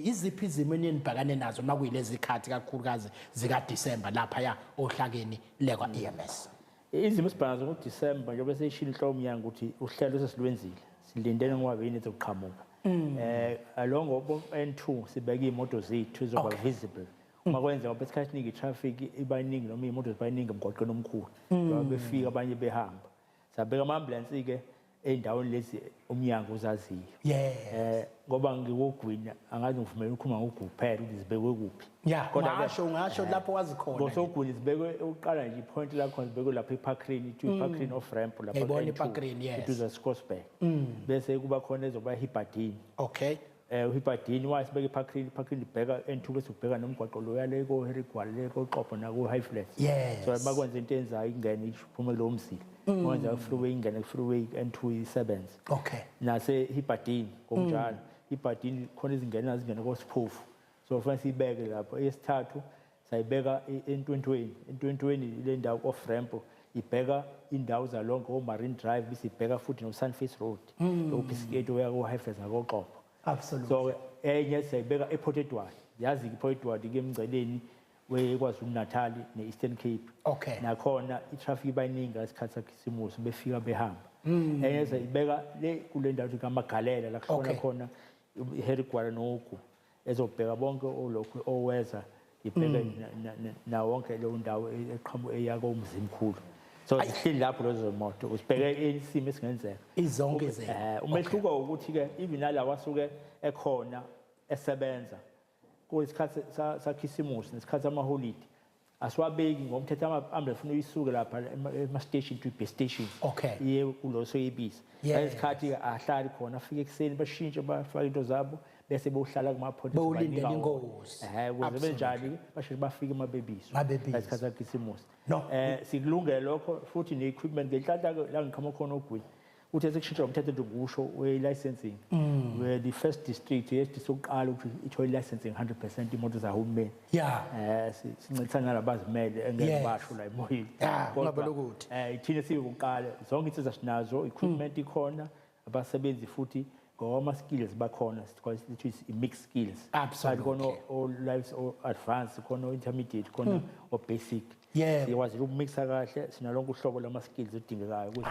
Iziphi izimo enibhekane nazo makuyilezi khathi, kakhulukazi zika December lapha ya ohlakeni lekwa EMS? Izimo esibhekana nazo ngoDisemba, njengoba seyishilo inhloko yomnyango ukuthi uhlelo sesilwenzile, silindele ngoba yini ezoqhamuka. Along N2 sibeke iy'moto zethu ezoba visible uma kwenzeka, ngoba isikhathi esiningi i-traffic iba iningi noma iy'moto ziba iningi emgwaqeni omkhulu njengoba befika abanye behamba. Sabeka ama-ambulensi-ke ey'ndaweni lezi umnyango uzaziyo. Ngoba ngikogwini, angazi ngivumela ukukhuluma ngogu kuphela ukuthi zibekwe kuphi. Kodwa-ke, Ungasho, ungasho lapho wazi khona. Ngosogwini zibekwe uqala nje i-point la khona, zibekwe lapha eParkgreen, ithiwa iParkgreen off ramp lapha Ngiyayibona ku-N2, iParkgreen, yes. eduze Scottsburg. Bese kuba khona ezoba eHibberdene. UHibberdene wasibeka eParkgreen, iParkgreen ibheka N2, bese ubheka nomgwaqo lo yale ko Harry Gwala, le koXobho nako High Flats. So bakwenza into enzayo ingene iphume kulowo mzila. Bakwenza freeway ingene ku freeway N2 isebenze. Nase Hibberdene ngokunjalo. Hibberdene khona izingena zingene koSiphofu. So kufanele siyibeke lapho. Eyesithathu sayibeka eNtwentweni. ENtwentweni le ndawo off ramp ibheka indawo zalonke o Marine Drive, bese ibheka futhi no Sunface Road. Lo oya ko High Flats ngakoXobho. So enye sayibeka ePort Edward. Yazi iPort Edward ke emngceleni weKwaZulu Natal neEastern Cape. Nakhona i-traffic iba iningi ngesikhathi sakhisimusi, befika behamba. Enye sayibeka le kule ndawo kaMagalela la kuhlona khona iHarry Gwala noGu, ezobheka bonke olokhu oweza ibheke na wonke leyo ndawo eqhamuka eya koMzimkhulu. So zihleli lapho lezo moto usibheke isimo esingenzeka. Izonke izinto. Umehluko ukuthi ke even nalawa asuke ekhona esebenza kuyisikhathi sakhisimusi nesikhathi samaholidi asiwabeki ngomthetho. Ama-ambulance funa uyisuke lapha ema-station to i-base station iye kulo soyibiza. Ngesikhathi ahlali khona, afike ekuseni bashintshe, bafake into zabo, bese bohlala kuma-point. Bewulindele ingozi. Ukuze benjani basheshe bafike uma bebizwa Uma bebizwa. ngesikhathi sakhisimusi. No. Sikulungele lokho futhi ne-equipment. Ngenhlanhla la ngiqhamuka khona oGwini, uthe sekushintsha umthetho nje ngisho we-licensing, we the first district sokuqala ukuthi ithole i-licensing 100% imoto zahulumeni. Sincedisana nalabazimele engeke basho la emoyeni. Yeah, Kodwa, ungabalokuthi. Ithina sikuqala, zonke insizwa sinazo, equipment ikhona, abasebenzi futhi ngokwama skills bakhona, sithi i-mixed skills. Khona o lives o advanced, khona o intermediate, khona o basic. Sikwazi ukumixa kahle, sinalonke uhlobo lama skills odingekayo ukuthi